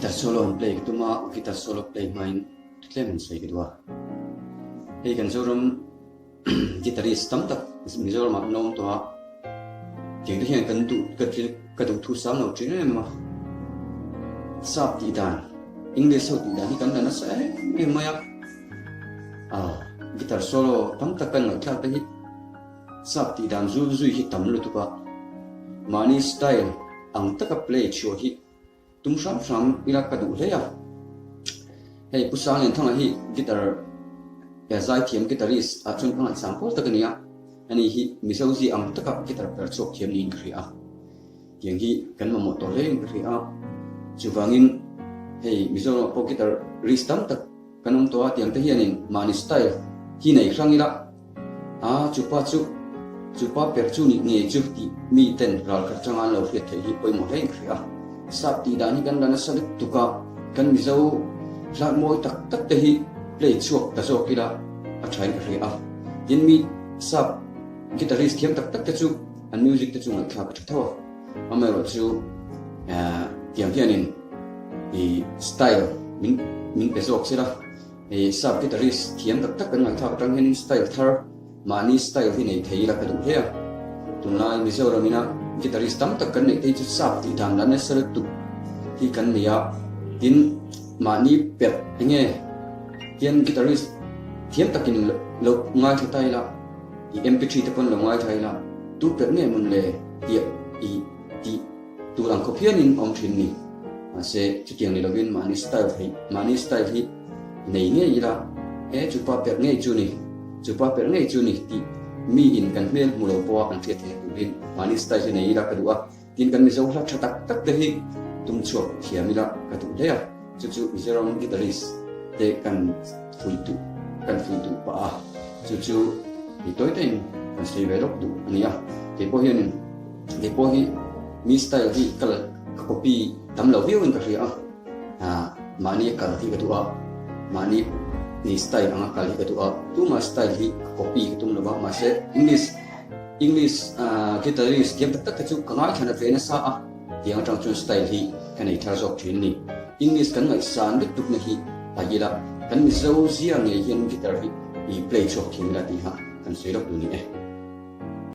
Guitar solo han play ka tum a, guitar solo play hmain tlem han sawi ka duh a. Hei kan Zoram guitarist tam tak Mizoramah an awm tawh a, tiang te hian kan duh ka ka duh thu sang lo thin em em a. Sap tih dan, English ho tih dan hi kan la nasa em em mai a. Ah, guitar solo tam tak kan ngaihthlak te hi Sap tih dan zul zui hi tam lutuk a, mahni style ang taka play chhuah hi tum hram hram ila ka duh hle a. Hei Pu Sanglianthanga hi guitar eh zaithiam guitarist ah chuan ka ngaihsang pawl tak a ni a, ani hi Mizo zi ang taka guitar per chhuak thiam niin ka hria a, tiang hi kan mamawh tawh hle in ka hria a, chuvangin hei Mizoramah pawh guitarist tam tak Kan awm tawh a tiang te hianin mahni style hi nei hrang ila, a chupa chu chupa per chu nih ngei chu tih mi ten ral khat atanga an lo hriat theih hi pawimawh hle in ka hria a. Sap tih dan hi kan la nasa lutuk a, kan Mizo hla mawi tak tak te hi play chhuak ta zawk ila a tha in ka hria a. Tin mi sap guitarist thiam tak tak te chu an music te chu ngaihthlak a tha tho a. Amaherawh chu tiang hianin i style min min pe zawk sela, i sap guitarist thiam tak tak kan ngaihthlak atang hianin style thar mahni style hi nei thei ila ka duh hle a. Tunlai Mizoram ina guitarist tam tak kan neih te hi chu sap tih dan la nasa lutuk hi kan nei a, tin mahni perh enge hian guitarist thiam takin lo ngaithla ta ila, I MP3 te pawn lo ngaithla ila, tu perh nge mun le tih i tih tur ang khawp hianin awm thin ni. Mahse, chutiang ni lovin mahni style theih, mahni style hi nei ngei ila, he chupa perh ngei chu ni, chupa perh ngei chu ni tih mi in kan hmel hmu lo pawha an hriat theih turin mahni style hi nei ila ka duh a. Tin, kan Mizo hla tha tak tak te hi tum chhuak thiam ila ka duh hle a, chu chu Mizoram guitarist te kan fuih duh kan fuih duh pah a, chu chu mi tawi tawiin kan sawi ve lawk duh a ni a. Kei pawh hianin kei pawh hi mi style hi ka la ka copy tam lo viauin ka hria a, ah mahni kal hi ka duh a, mahni ni style anga kal hi ka duh a, tumah style hi ka copy ka tum lo va, mahse English English guitarist thiam tak tak te chu ka ngaithla nat ve nasa a, tiang atang chuan style hi ka nei thar zawk thin a ni. English kan ngaihsan lutuk na hi paih ila, kan Mizo zia ngei hian guitar hi i play chhuak thin ila tih kha kan sawi lawk duh ni e.